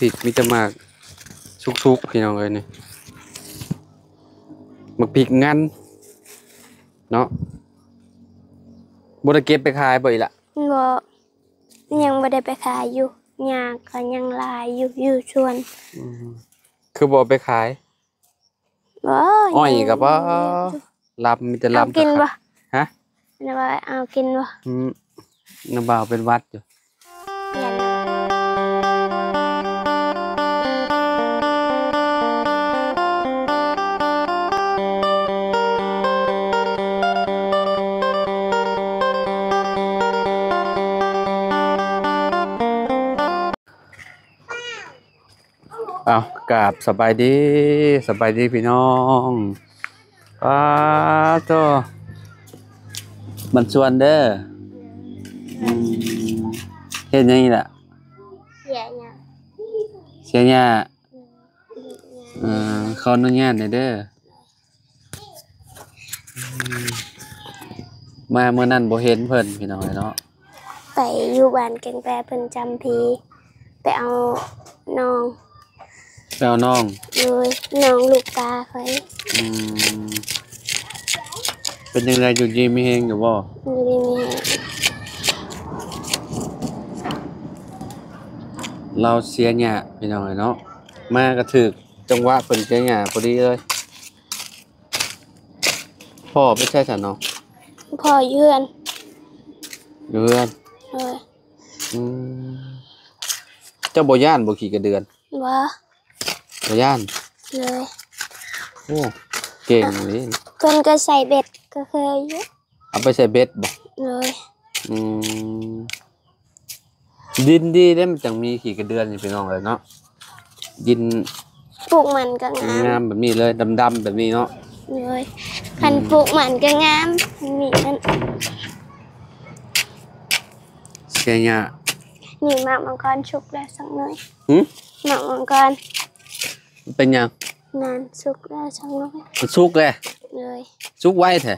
ພິກ ມີແຕ່ໝາກສຸກໆ ພີ່ນ້ອງເອີຍນີ້ ໝາກພິກງັນເນາະ. ບໍ່ໄດ້ເກັບໄປຂາຍບໍ່ອີ່ຫຼະ? ບໍ່ ຍັງບໍ່ໄດ້ໄປຂາຍຢູ່ ຫຍ້າກໍຍັງຫຼາຍຢູ່ ຢູ່ສວນ. ອືມ ຄືບໍ່ເອົາໄປຂາຍ? ບໍ່ ອ້ອຍກໍບໍ່ ລຳ ມີແຕ່ລຳ. ເອົາກິນບໍ່? ຮະ? ນ້າບ່າວເອົາກິນບໍ່? ອືມ ນ້າບ່າວເປັນຫວັດຢູ່. ອ້າວ ກາບສະບາຍດີ ສະບາຍດີພີ່ນ້ອງ. ປາໂທ້ ມັນຊວນເດີ. ອືມ ເຮັດຫຍັງນີ້ລະ? ເສຍຫຍ້າ. ເສຍຫຍ້າ. ເອີ ຂໍອະນຸຍາດແດ່ເດີ. ອືມ ມາມື້ນັ້ນບໍ່ເຫັນເພິ່ນ ພີ່ນ້ອງເອີຍເນາະ. ໄປຢູ່ບ້ານແກ່ງແປເພິ່ນຈຳພີ ໄປເອົານ້ອງ. ໄປເອົານ້ອງ? ໂດຍ ນ້ອງລູກປາຂ້ອຍ. ອືມ ເປັນຈັ່ງໃດ ຢູ່ດີມີແຮງຢູ່ບໍ່? ຢູ່ດີມີແຮງ. ລາວເສຍຫຍ້າ ພີ່ນ້ອງເອີຍເນາະ ມາກໍຖືກ ຈັງຫວະເພິ່ນເສຍຫຍ້າພໍດີເລີຍ. ພໍ່ໄປໃສຊັ້ນເນາະ? ພໍ່ຢູ່ເຮືອນ. ຢູ່ເຮືອນ? ໂດຍ. ອືມ ເຈົ້າບໍ່ຢ້ານບໍ່ຂີ້ກະເດືອນ? ບໍ່. ບໍ່ຢ້ານ? ໂດຍ. ໂອ້ ເກັ່ງເລີຍ. ເພິ່ນກໍໃສ່ເບັດ ກໍເຄີຍຢູ່. ເອົາໄປໃສ່ເບັດບໍ່? ໂດຍ. ອືມ ດິນດີເດ້ ມັນຈັ່ງມີຂີ້ກະເດືອນນີ້ ພີ່ນ້ອງເອີຍເນາະ. ດິນ ປູກມັນກໍງາມ ງາມແບບນີ້ເລີຍ ດຳໆ ແບບນີ້ເນາະ. ໂດຍ. ອືມ ຄັນປູກມັນກໍງາມ ມັນມີອັນ ເສຍຫຍ້າ. ນີ້ໝາກມັງກອນສຸກແລ້ວສັກໜ້ອຍ. ຫື? ໝາກມັງກອນ. ເປັນຫຍັງ? ນັ້ນ ສຸກແລ້ວສັກໜ້ອຍ. ມັນສຸກແລ້ວ? ໂດຍ. ສຸກໄວແທ້?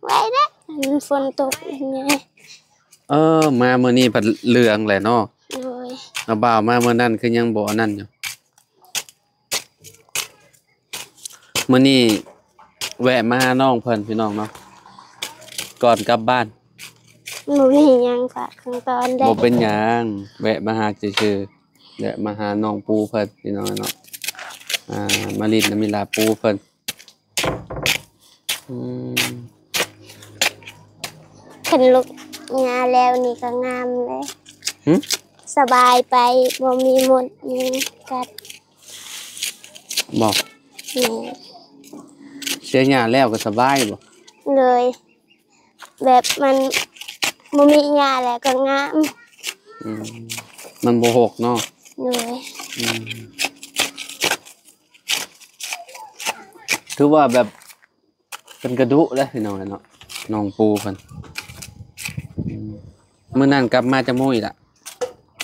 ໄວເດ້ ມັນຝົນຕົກແດ່. ເອີ ມາມື້ນີ້ພັດເຫຼືອງແຫຼະເນາະ. ໂດຍ. ນ້າບ່າວມາມື້ນັ້ນຄືຍັງບໍ່ອັນນັ້ນຢູ່. ມື້ນີ້ແວະມາຫານ້ອງເພິ່ນ ພີ່ນ້ອງເນາະ ກ່ອນກັບບ້ານ. ບໍ່ມີຫຍັງ ຝາກຂັ້ນຕອນເດ້. ບໍ່ເປັນຫຍັງ ແວະມາຫາຊື່ໆ ແວະມາຫານ້ອງປູເພິ່ນ ພີ່ນ້ອງເນາະ. ອ່າ ມາຫຼິ້ນນຳອີ່ຫຼ້າປູເພິ່ນ. ອືມ ຄັນລູກຫຍ້າແລ້ວນີ້ກໍງາມເດ້. ຫື? ສະບາຍໄປ ບໍ່ມີມົດຍຸງກັດ. ບໍ່? ແມ່ນ. ເສຍຫຍ້າແລ້ວກໍສະບາຍບໍ່? ໂດຍ. ແບບມັນບໍ່ມີຫຍ້າແລ້ວກໍງາມ. ອືມ ມັນບໍ່ຮົກເນາະ. ໂດຍ. ອືມ ຖືວ່າແບບເພິ່ນກະດຸເດ້ພີ່ນ້ອງເນາະ ນ້ອງປູເພິ່ນ. ອືມ ມື້ນັ້ນກັບມາຈັກໂມງອີກລະ?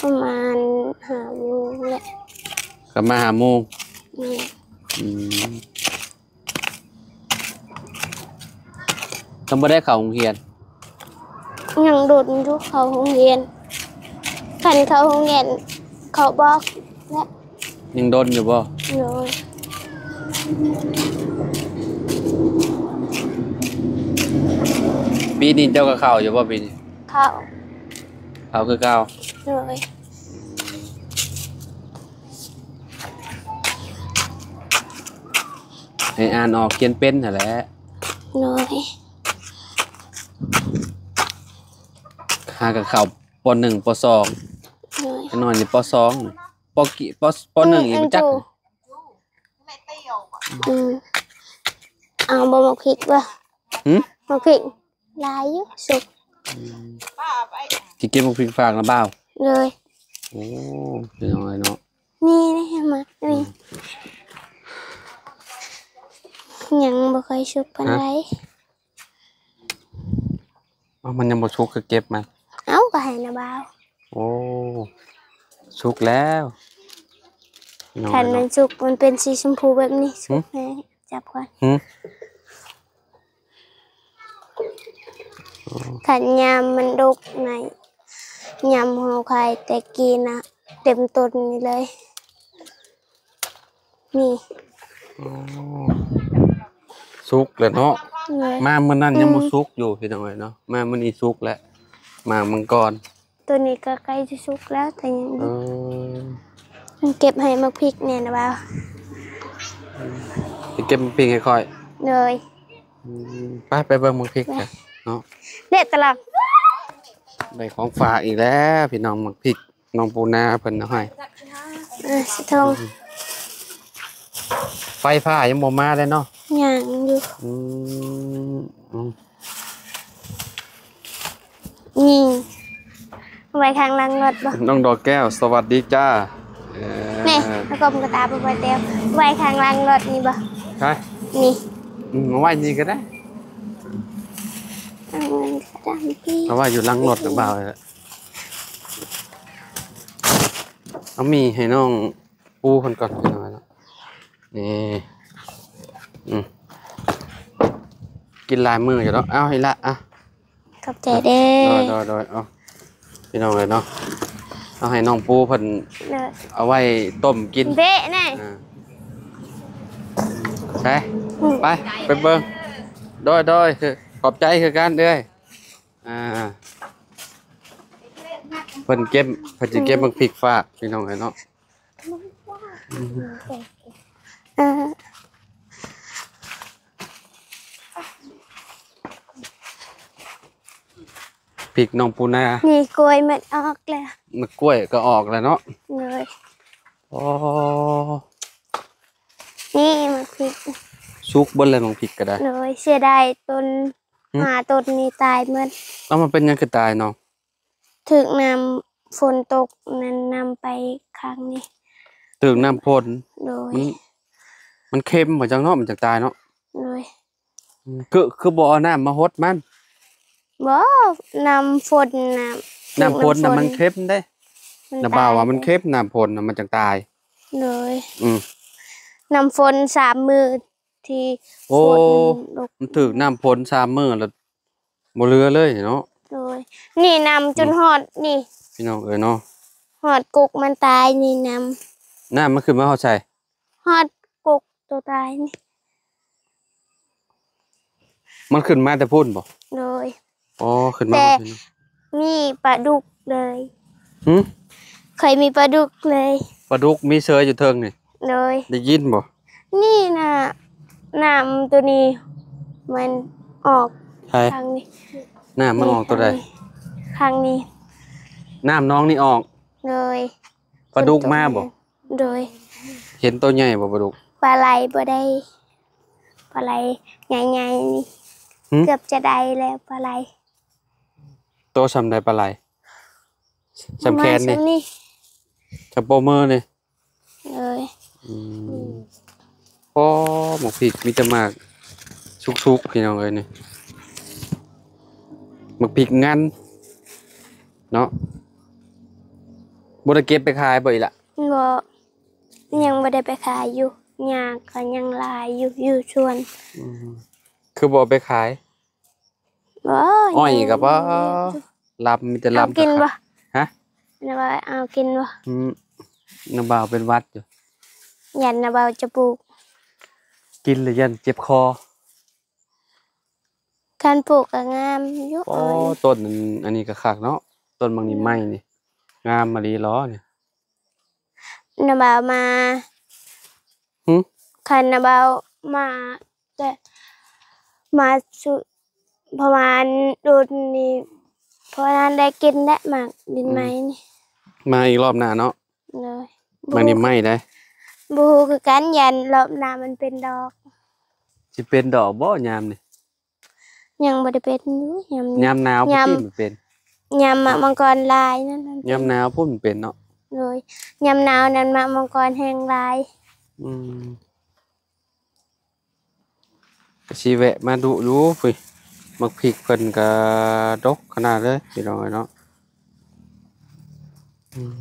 ປະມານຫ້າໂມງແຫຼະ. ກັບມາຫ້າໂມງ. ແມ່ນ. ອືມ ຍັງບໍ່ໄດ້ເຂົ້າໂຮງຮຽນ? ຍັງດົນຢູ່ເຂົ້າໂຮງຮຽນ. ຄັນເຂົ້າໂຮງຮຽນເຂົາບອກແຫຼະ. ຍັງດົນຢູ່ບໍ່? ໂດຍ. ປີນີ້ເຈົ້າກໍເຂົ້າຢູ່ບໍ່ປີນີ້? ເຂົ້າ. ເຂົ້າຄືເກົ່າ? ໂດຍ. ໃຫ້ອ່ານອອກຂຽນເປັນຫັ້ນແຫຼະ. ໂດຍ. ຫາກໍເຂົ້າ ປໍໜຶ່ງ ປໍສອງ. ໂດຍ. ນ້ອຍນີ້ ປໍສອງ ປໍກີ ປໍ ປໍໜຶ່ງອີກບໍ່ຈັກ. ອືມ ເອົາບໍ່ໝາກພິກບໍ່? ຫື? ໝາກພິກຫຼາຍຢູ່ ສຸກ. ອືມ ຊິເກັບໝາກພິກຝາກນະບ່າວ. ໂດຍ. ໂອ້ ເປັນຫຍັງເນາະ. ນີ້ເດ້ ໝາກນີ້ ອືມ ຍັງບໍ່ຄ່ອຍສຸກປານໃດ. ເອົ້າ ມັນຍັງບໍ່ສຸກ ຄືເກັບມາ? ເອົ້າ ກໍໃຫ້ນະບ່າວ. ໂອ້ ສຸກແລ້ວ. ຄັນມັນສຸກ ມັນເປັນສີຊົມພູແບບນີ້ ສຸກແລ້ວ. ຫື? ຈັບກ່ອນ. ຫື? ຄັນຍາມມັນດົກໃນ ຍາມເຮົາຂາຍແຕ່ກີ້ນະ ເຕັມຕົ້ນນີ້ເລີຍ. ນີ້ ອໍ ສຸກແລ້ວເນາະ. ໂດຍ ມາມື້ນັ້ນຍັງບໍ່ ອືມ ສຸກຢູ່ ພີ່ນ້ອງເອີຍເນາະ, ມາມື້ນີ້ສຸກແລ້ວ ໝາກມັງກອນ. ໂຕນີ້ກໍໃກ້ຈະສຸກແລ້ວ ແຕ່ຍັງ ເອີ ມັນເກັບໃຫ້ໝາກພິກແດ່ນະບ່າວ. ອືມ ໄປເກັບໝາກພິກໃຫ້ຂ້ອຍ. ໂດຍ ອືມ ໄປ ໄປເບິ່ງໝາກພິກກັນເນາະ. ເດັດຕະຫຼອກ ໄດ້ຂອງຝາກອີກແລ້ວ ພີ່ນ້ອງ, ໝາກພິກນ້ອງປູນາເພິ່ນເອົາໃຫ້. ເອີ ສະທົງ ອືມ ໄຟຟ້າຍັງບໍ່ມາເລີຍເນາະ? ຍັງຢູ່. ອືມ ອືມ ນີ້ ໄວ້ຂ້າງຫຼັງລົດບໍ່? ນ້ອງດອກແກ້ວ ສະຫວັດດີຈ້າ. ເອີ ນີ້ ເອົາກົມກະຕາໄປໄວ້ແຕ່ ໄວ້ຂ້າງຫຼັງລົດນີ້ບໍ່? ໃຊ່ ນີ້ ອືມ ມາໄວ້ນີ້ກໍໄດ້. ເອົາເງິນກະດານທີ່ ເອົາໄວ້ຢູ່ຫຼັງລົດນະບ່າວ. ເອົາໝີ່ໃຫ້ນ້ອງປູເພິ່ນກ່ອນ ພີ່ນ້ອງເນາະ. ນີ້ ອືມ ກິນຫຼາຍມື້ຢູ່ດອກ. ເອົາ ອີ່ຫຼະ ອ່ະ ຂອບໃຈເດີ. ໂດຍ ໂດຍ ໂດຍ ເອົາ ພີ່ນ້ອງເອີຍເນາະ, ເອົາໃຫ້ນ້ອງປູເພິ່ນ ໂດຍ ເອົາໄວ້ຕົ້ມກິນເບະແນ່. ອ່າ ໄປ ອືມ ໄປ ໄປເບິ່ງ. ໂດຍ ໂດຍ ຂອບໃຈຄືກັນເອື້ອຍ. ອ່າ ເພິ່ນເກັບ ເພິ່ນຊິເກັບ ອືມ ໝາກພິກຝາກ ພີ່ນ້ອງເອີຍເນາະ. ເອີ ພິກນ້ອງປູນາ. ນີ້ກ້ວຍມັນອອກແລ້ວ ໝາກກ້ວຍກໍອອກແລ້ວເນາະ. ໂດຍ ອໍ ນີ້ໝາກພິກ ສຸກເບິດແລ້ວໝາກພິກກໍໄດ້. ໂດຍ ເສຍດາຍຕົ້ນ ຫືມ ຫ້າຕົ້ນນີ້ຕາຍໝົດ. ເອົາ ມັນເປັນຫຍັງຄືຕາຍນ້ອງ? ຖືກນ້ຳຝົນຕົກນັ້ນ ນ້ຳໄປຂ້າງນີ້ ຖືກນ້ຳຝົນ. ໂດຍ ມັນ ມັນເຄັມບໍ່ຈັກເນາະ ມັນຈັ່ງຕາຍເນາະ. ໂດຍ ອືມ ຄື ຄືບໍ່ເອົານ້ຳມາຫົດມັນ? ບໍ່ ນ້ຳຝົນນະ ນ້ຳຝົນນະ ມັນເຄັມເດ້ ນ້ຳຝົນ ນະບ່າວວ່າມັນເຄັມ ນ້ຳຝົນນະ ມັນຈັ່ງຕາຍ. ໂດຍ ອືມ ນ້ຳຝົນສາມມື້ ທີ່ ໂອ້ ຝົນຕົກ ມັນຖືກນ້ຳຝົນສາມມື້ແລ້ວ ບໍ່ເຫຼືອເລີຍເນາະ. ໂດຍ ນີ້ນ້ຳຈົນ ອືມ ຮອດນີ້ ພີ່ນ້ອງເອີຍເນາະ, ຮອດກົກມັນຕາຍນີ້ນ້ຳ. ນ້ຳມັນຂຶ້ນມາຮອດໃສ? ຮອດກົກໂຕຕາຍນີ້. ມັນຂຶ້ນມາແຕ່ພຸ້ນບໍ່? ໂດຍ ອໍ ຂຶ້ນມາ ແຕ່ ພຸ້ນ ມີປາດຸກເລີຍ. ຫື? ຂ້ອຍມີປາດຸກເລີຍ. ປາດຸກມີເຊີຍຢູ່ເທິງນີ້. ໂດຍ ໄດ້ຍິນບໍ່? ນີ້ນະ ນ້ຳໂຕນີ້ມັນອອກ ໃສ? ຂ້າງນີ້ ນ້ຳມັນອອກໂຕໃດ? ຂ້າງນີ້ ນ້ຳໜອງນີ້ອອກ. ໂດຍ ປາດຸກມາບໍ່? ໂດຍ ເຫັນໂຕໃຫຍ່ບໍ່ປາດຸກ? ປາໄຫຼບໍ່ໄດ້ ປາໄຫຼໃຫຍ່ໆນີ້. ຫື? ເກືອບຈະໄດ້ແລ້ວປາໄຫຼ. ໂຕສ່ຳໃດປາໄຫຼ? ສ່ຳແຂນນີ້ ປະມານສ່ຳນີ້ ສ່ຳໂປ້ມືນີ້. ເອີຍ ອືມ ອໍ ໝາກພິກມີແຕ່ໝາກສຸກໆ ພີ່ນ້ອງເອີຍນີ້ ໝາກພິກງັນເນາະ. ບໍ່ໄດ້ເກັບໄປຂາຍບໍ່ອີ່ຫຼະ? ບໍ່ ຍັງບໍ່ໄດ້ໄປຂາຍຢູ່ ຫຍ້າກໍຍັງຫຼາຍຢູ່ ຢູ່ສວນ. ອືມ ຄືບໍ່ເອົາໄປຂາຍ? ບໍ່ ອ້ອຍກໍບໍ່ ຍັງ ລຳ ມີແຕ່ລຳ. ເອົາກິນບໍ່? ຮະ? ນ້າບ່າວເອົາກິນບໍ່? ອືມ ນ້າບ່າວເປັນຫວັດຢູ່ ຢ້ານນ້າບ່າວຈະປູກ ກິນແລ້ວຢ້ານເຈັບຄໍ. ຄັນປູກກໍງາມຢູ່. ອໍ ຕົ້ນອັນນີ້ກໍຄັກເນາະ ຕົ້ນໝາກນິມໄມ້ນີ້ ງາມມາລີຫຼໍນີ້. ນ້າບ່າວມາ ຫື? ຄັນນ້າບ່າວມາ ແຕ່ມາສຸ ປະມານດົນນີ້ ເພາະນັ້ນໄດ້ກິນແຫຼະ ໝາກດິນໄມ້ນີ້. ອືມ ມາອີກລອບໜ້າເນາະ. ໂດຍ ໝາກດິນໄມ້ໃດ ບໍ່ຮູ້ຄືກັນ ຢ້ານລອບໜ້າມັນເປັນດອກ. ຊິເປັນດອກບໍ່ຍາມນີ້? ຍັງບໍ່ໄດ້ເປັນຢູ່ ຍາມນີ້ ຍາມໜາວພຸ້ນຕິມັນເປັນ. ຍາມໝາກມັງກອນຫຼາຍນັ້ນມັນເປັນ ຍາມໜາວພຸ້ນມັນເປັນເນາະ. ໂດຍ ຍາມໜາວນັ້ນໝາກມັງກອນແຮງຫຼາຍ. ອືມ ກໍຊິແວະມາດຸຢູ່ພຸ້ນ ໝາກພິກເພິ່ນກໍດົກຂະໜາດເລີຍ ພີ່ນ້ອງເອີຍເນາະ. ອືມ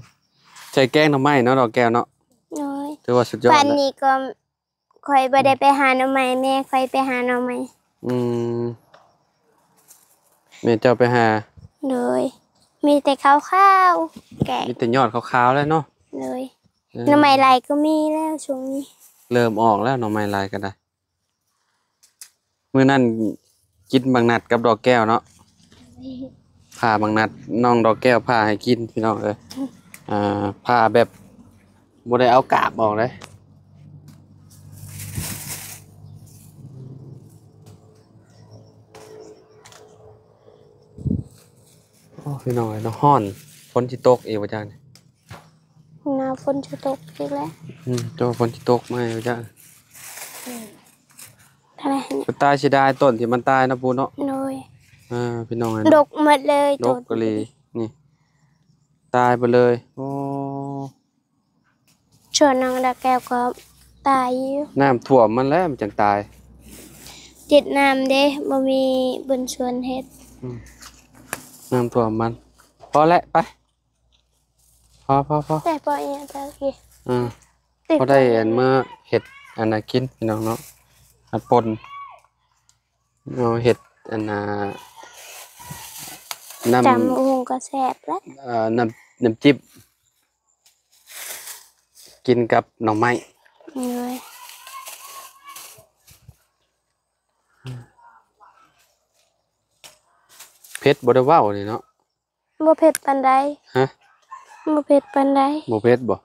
ໃສ່ແກງໜໍ່ໄມ້ເນາະ ດອກແກ້ວເນາະ. ໂດຍ ຖືວ່າສຸດຍອດແລ້ວ. ປານນີ້ກໍ ຂ້ອຍບໍ່ໄດ້ໄປຫາໜໍ່ໄມ້ ແມ່ຂ້ອຍໄປຫາໜໍ່ໄມ້. ອືມ ແມ່ເຈົ້າໄປຫາ. ໂດຍ ມີແຕ່ຂາວໆ ແກະ ມີແຕ່ຍອດຂາວໆແຫຼະເນາະ. ໂດຍ ເອີ ໜໍ່ໄມ້ໄລ່ກໍມີແລ້ວຊ່ວງນີ້. ເລີ່ມອອກແລ້ວ ໜໍ່ໄມ້ຫຼາຍກໍໄດ້. ມື້ນັ້ນກິນບັກນັດກັບດອກແກ້ວເນາະ ຜ່າບັກນັດ ນ້ອງດອກແກ້ວຜ່າໃຫ້ກິນ ພີ່ນ້ອງເອີຍ. ອ່າ ຜ່າແບບບໍ່ໄດ້ເອົາກາບອອກເດ້. ໂອ້ ພີ່ນ້ອງເອີຍເນາະ ຮ້ອນ ຝົນຊິຕົກອີກບໍ່ຈັກນີ້. ໜາວ ຝົນຊິຕົກອີກແລ້ວ. ອືມ ໂຕ ຝົນຊິຕົກມາອີກບໍ່ຈັກ. ອືມ ເທົ່າໃດນີ້ ເປັນຕາເສຍດາຍຕົ້ນທີ່ມັນຕາຍເນາະປູເນາະ. ໂດຍ ເອີ ພີ່ນ້ອງເອີຍ ດົກໝົດເລີຍ ດົກອີ່ຫຼີນີ້ ຕາຍໄປເລີຍ. ໂອ້ ສ່ວນນ້ອງດອກແກ້ວກໍຕາຍຢູ່ ນ້ຳຖ້ວມມັນແຫຼະ ມັນຈັ່ງຕາຍ ຕິດນ້ຳເດ້ ບໍ່ມີບຸນຊວນເຮັດ. ອືມ ນ້ຳຖ້ວມມັນ. ພໍແຫຼະ ໄປ ພໍ ພໍ ພໍ ແຕ່ພໍອີ່ຫຍັງຕະກີ້. ອືມ ຕິດ ພໍໄດ້ອັນ ເມື່ອເຮັດອັນນັ້ນກິນ ພີ່ນ້ອງເນາະ ອັນປົ່ນ ເຮົາເຮັດອັນນ່າ ນ້ຳ ຕຳບັກຫຸ່ງກໍແຊບແລ້ວ ເອີ ນ້ຳ ນ້ຳຈິ້ມ ກິນກັບໜໍ່ໄມ້. ໂດຍ ເຜັດບໍ່ໄດ້ເວົ້ານີ້ເນາະ. ບໍ່ເຜັດປານໃດ. ຮະ? ບໍ່ເຜັດປານໃດ. ບໍ່ເຜັດບໍ່?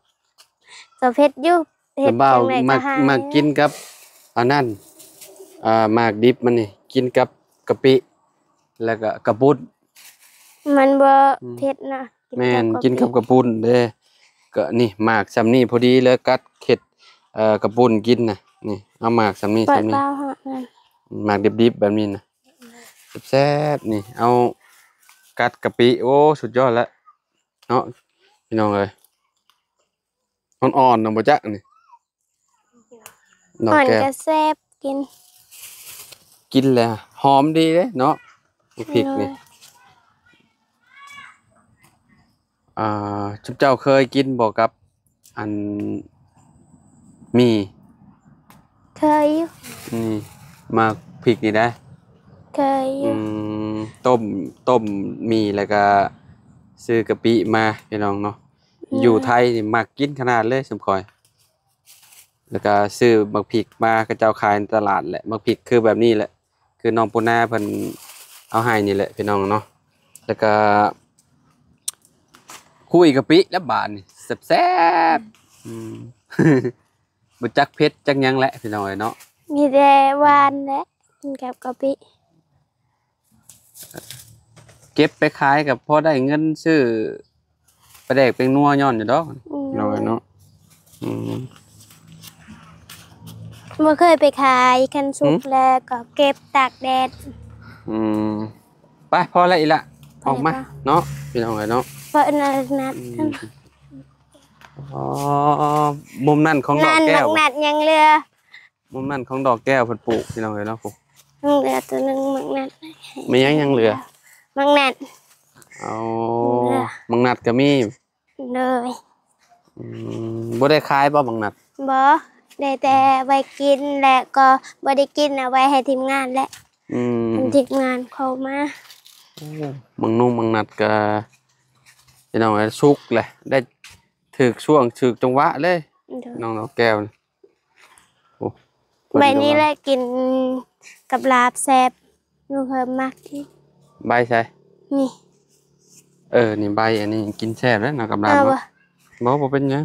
ກໍເຜັດຢູ່ ເຮັດຈັ່ງໃດກໍຫາຍ. ມັກກິນກັບອັນນັ້ນ ອ່າ ໝາກດິບມັນນີ້ ກິນກັບກະປິ ແລ້ວກໍເຂົ້າປຸ້ນ. ມັນບໍ່ ອືມ ເຜັດນະ. ແມ່ນ ກິນກັບເຂົ້າປຸ້ນເດ້. ກໍນີ້ ໝາກຊ່ຳນີ້ພໍດີເລີຍ ກັດເຮັດ ເອີ ເຂົ້າປຸ້ນກິນນະ. ນີ້ ເອົາໝາກຊ່ຳນີ້ ຊ່ຳນີ້ ໝາກດິບໆແບບນີ້ນະ ແຊບໆ. ນີ້ ເອົາກັດກະປິ ໂອ້ ສຸດຍອດແລ້ວເນາະ ພີ່ນ້ອງເອີຍ. ອ່ອນໆນະບໍ່ຈັກນີ້ ດອກແກ້ວ ອ່ອນກໍແຊບກິນ ກິນແລ້ວຫອມດີເດ້ເນາະ ບັກພິກນີ້. ໂດຍ ອ່າ ຊຸມເຈົ້າເຄີຍກິນບໍ່ກັບອັນໝີ່? ເຄີຍຢູ່. ນີ້ ໝາກພິກນີ້ໄດ໋ ເຄີຍຢູ່. ອືມ ຕົ້ມ ຕົ້ມໝີ່ ແລ້ວກະຊື້ກະປິມາ ພີ່ນ້ອງເນາະ. ອືມ ຢູ່ໄທນີ້ມັກກິນຂະໜາດເລີຍ ຊຸມຂ້ອຍ. ແລ້ວກະຊື້ໝາກພິກມາ ເຂົາເຈົ້າຂາຍໃນຕະຫຼາດແຫຼະ. ໝາກພິກຄືແບບນີ້ແຫຼະ ຄືນ້ອງປູນາເພິ່ນເອົາໃຫ້ນີ້ແຫຼະ ພີ່ນ້ອງເນາະ. ແລ້ວກະຄຸຍກະປິແລ້ວບາດນີ້ ແຊບໆ. ອືມ ບໍ່ຈັກເຜັດຈັກຫຍັງແຫຼະ ພີ່ນ້ອງເອີຍເນາະ. ມີແຕ່ຫວານແຫຼະ ກິນກັບກະປິ. ເກັບໄປຂາຍກໍພໍໄດ້ເງິນຊື້ປາແດກແປ້ງນົວຍ້ອນຢູ່ດອກ. ອືມ ເນາະ ເນາະ. ອືມ ບໍ່ເຄີຍໄປຂາຍ ຄັນສຸກ ຫືມ ແລ້ວກໍເກັບຕາກແດດ. ອືມ ໄປ ພໍແລ້ວອີ່ຫຼະ ອອກມາເນາະ ພີ່ນ້ອງເອີຍເນາະ. ເພາະອັນນັ້ນ ອືມ ອໍ ມຸມນັ້ນຂອງດອກແກ້ວ ໝາກນັດຍັງເຫຼືອ. ມຸມນັ້ນຂອງດອກແກ້ວເພິ່ນປູກ ພີ່ນ້ອງເອີຍເນາະ. ຍັງເຫຼືອໂຕໜຶ່ງ ໝາກນັດ. ແມ່ນຫຍັງຍັງເຫຼືອ? ໝາກນັດ. ເອົາ ຍັງເຫຼືອ ໝາກນັດກໍມີ. ໂດຍ. ອືມ ບໍ່ໄດ້ຂາຍບໍ່ໝາກນັດ? ບໍ່ ໄດ້ແຕ່ໄວ້ກິນ ແລະກໍບໍ່ໄດ້ກິນ ເອົາໄວ້ໃຫ້ທີມງານແຫຼະ. ອືມ ທີມງານເຂົ້າມາ. ໂອ້ ໝາກນຸ່ງໝາກນັດກໍ ພີ່ນ້ອງເອີຍ ສຸກແຫຼະ ໄດ້ຖືກຊ່ວງຖືກຈັງຫວະເລີຍ. ໂດຍ ນ້ອງດອກແກ້ວ. ໂອ້ ໃບນີ້ແຫຼະກິນກັບລາບແຊບ ລູກເພິ່ນມັກ. ໃບໃສ? ນີ້ ເອີ ນີ້ໃບອັນນີ້ກິນແຊບເດ້ເນາະ ກັບລາບເນາະ. ບໍ່ ບໍ່ເປັນຫຍັງ.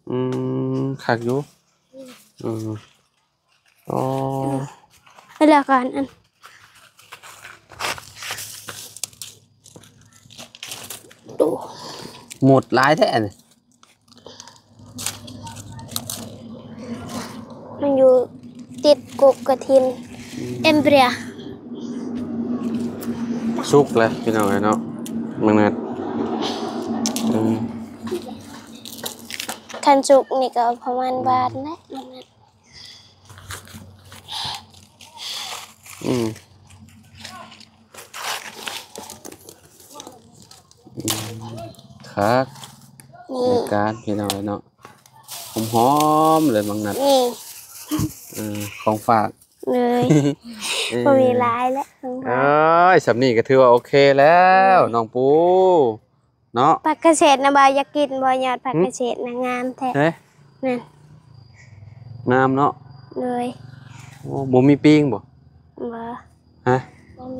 ອືມ ຄັກຢູ່. ອືມ ອໍ ແລ້ວກໍອັນ ອັນ ໝົດຫຼາຍແທ້ນີ້. ມັນຢູ່ຕິດກົກກະທິນ ອືມ ເອັມເບຣຍ. ສຸກແລ້ວ ພີ່ນ້ອງເອີຍເນາະ ໝາກນັດ. ອືມ ຄັນສຸກນີ້ກໍປະມານຫວານແຫຼະ ໝາກນັດ. ອືມ ອືມ ຄັກ ນີ້ ໃນການ ພີ່ນ້ອງເອີຍເນາະ ຫອມໆເລີຍໝາກນັດ. ນີ້ ເອີ ຂອງຝາກເລີຍ. ເອີ ບໍ່ມີຫຼາຍແຫຼະ ຂອງຝາກ. ເອີຍ ສ່ຳນີ້ກໍຖືວ່າໂອເຄແລ້ວ ເອີ ນ້ອງປູ. ເນາະ ຜັກກະເສດນະ ບ່າວຢາກກິນບໍ່? ຍອດຜັກ ຫືມ ກະເສດນະ ງາມແທ້. ເອີ ນັ້ນ ງາມເນາະ. ໂດຍ. ໂອ້ ບໍ່ມີປີງບໍ່? ບໍ່. ຮະ?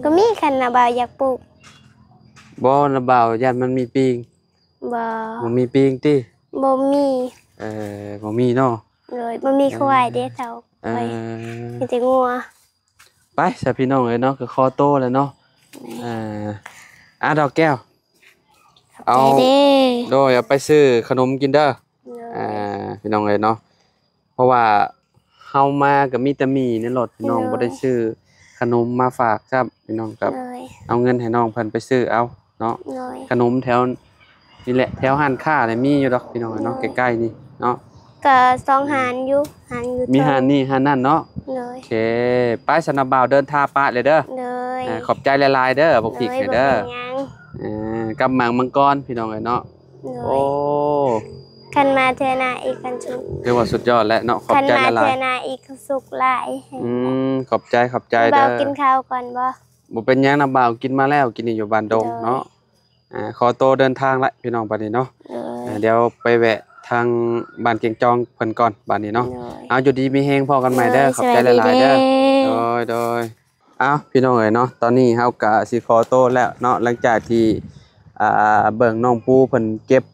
ກໍມີ ຄັນນ້າບ່າວຢາກປູກ. ບໍ່ ນ້າບ່າວຢ້ານມັນມີປີງ. ບໍ່. ບໍ່ມີປີງຕິ? ບໍ່ມີ. ເອີ ບໍ່ມີເນາະ. ໂດຍ. ບໍ່ມີຄວາຍເດ້ເຖົ້າ. ເອີ ຂ້ອຍມີແຕ່ງົວ. ໄປຊະພີ່ນ້ອງເອີຍເນາະ ກໍຂໍໂຕແລ້ວເນາະ. ແມ່ນ. ອ່າ ອ່າ ດອກແກ້ວ ຂອບໃຈເດີ. ເອົາ ໂດຍ ເອົາໄປຊື້ຂະໜົມກິນເດີ. ໂດຍ. ອ່າ ພີ່ນ້ອງເອີຍເນາະ ເພາະວ່າເຮົາມາກໍມີແຕ່ໝີ່ໃນລົດພີ່ນ້ອງ. ໂດຍ. ບໍ່ໄດ້ຊື້ຂະໜົມມາຝາກຊ້ຳ ພີ່ນ້ອງ ກໍ ໂດຍ ເອົາເງິນໃຫ້ນ້ອງເພິ່ນໄປຊື້ເອົາເນາະ. ໂດຍ. ຂະໜົມແຖວ ນີ້ແຫຼະ ແຖວຮ້ານຄ້ານີ້ມີຢູ່ດອກພີ່ນ້ອງເນາະ. ໂດຍ. ໃກ້ໆນີ້ເນາະ ກໍສອງຮ້ານຢູ່ ຮ້ານຢູ່ ມີຮ້ານນີ້ຮ້ານນັ້ນເນາະ. ໂດຍ. ໂອເຄ ໄປຊັ້ນ ນ້າບ່າວເດີນທາງປະເລີຍເດີ. ໂດຍ. ອ່າ ຂອບໃຈຫຼາຍໆເດີ ບັກພິກນີ້ເດີ. ໂດຍ. ບໍ່ເປັນຫຍັງ. ເອີ ກັບໝາກມັງກອນພີ່ນ້ອງເອີຍເນາະ. ໂດຍ. ໂອ້ ຄັນມາເທື່ອໜ້າອີກ ຄັນສຸກ ຖືວ່າສຸດຍອດແລ້ວເນາະ. ຄັນມາເທື່ອໜ້າອີກ ສຸກຫຼາຍ. ອືມ ຂອບໃຈ ຂອບໃຈເດີ. ບ່າວກິນເຂົ້າກ່ອນບໍ່? ບໍ່ເປັນຫຍັງ ນ້າບ່າວກິນມາແລ້ວ ກິນຢູ່ບ້ານດົງເນາະ. ໂດຍ. ອ່າ ຂໍໂຕເດີນທາງລະພີ່ນ້ອງ ບາດນີ້ເນາະ. ໂດຍ. ອ່າ ດຽວໄປແວະທາງບ້ານກຽງຈອງເພິ່ນກ່ອນບາດນີ້ເນາະ. ໂດຍ. ເອົາ ຢູ່ດີມີແຮງ ພໍ້ກັນໃໝ່ເດີ. ໂດຍ. ຂອບໃຈຫຼາຍໆເດີ. ໂດຍ ໂດຍ. ເອົ້າ ພີ່ນ້ອງເອີຍເນາະ ຕອນນີ້ເຮົາກະຊິຂໍໂຕແລ້ວເນາະ ຫຼັງຈາກທີ່ ອ່າ ເບິ່ງນ້ອງປູເພິ່ນເກັບ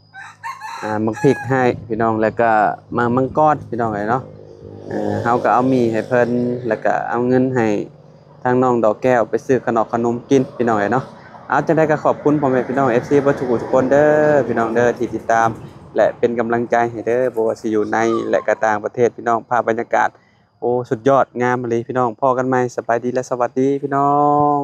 ອ່າ ໝາກພິກໃຫ້ພີ່ນ້ອງ ແລ້ວກະໝາກມັງກອນພີ່ນ້ອງເອີຍເນາະ. ເອີ ເຮົາກະເອົາໝີ່ໃຫ້ເພິ່ນ ແລ້ວກະເອົາເງິນໃຫ້ທາງນ້ອງດອກແກ້ວໄປຊື້ຂະໜອກຂະໜົມກິນພີ່ນ້ອງເອີຍເນາະ. ເອົາ ຈັ່ງໃດກະຂອບຄຸນພໍ່ແມ່ພີ່ນ້ອງ ເອັຟຊີ ເບິດທຸກຜູ້ທຸກຄົນເດີພີ່ນ້ອງເດີ ທີ່ຕິດຕາມ ແລະ ເປັນກຳລັງໃຈໃຫ້ເດີ ບໍ່ວ່າຊິຢູ່ໃນ ແລະ ກະຕ່າງປະເທດພີ່ນ້ອງ. ພາບບັນຍາກາດ ໂອ້ ສຸດຍອດ ງາມອີ່ຫຼີພີ່ນ້ອງ. ພໍ້ກັນໃໝ່ ສະບາຍດີ ແລະ ສະຫວັດດີພີ່ນ້ອງ.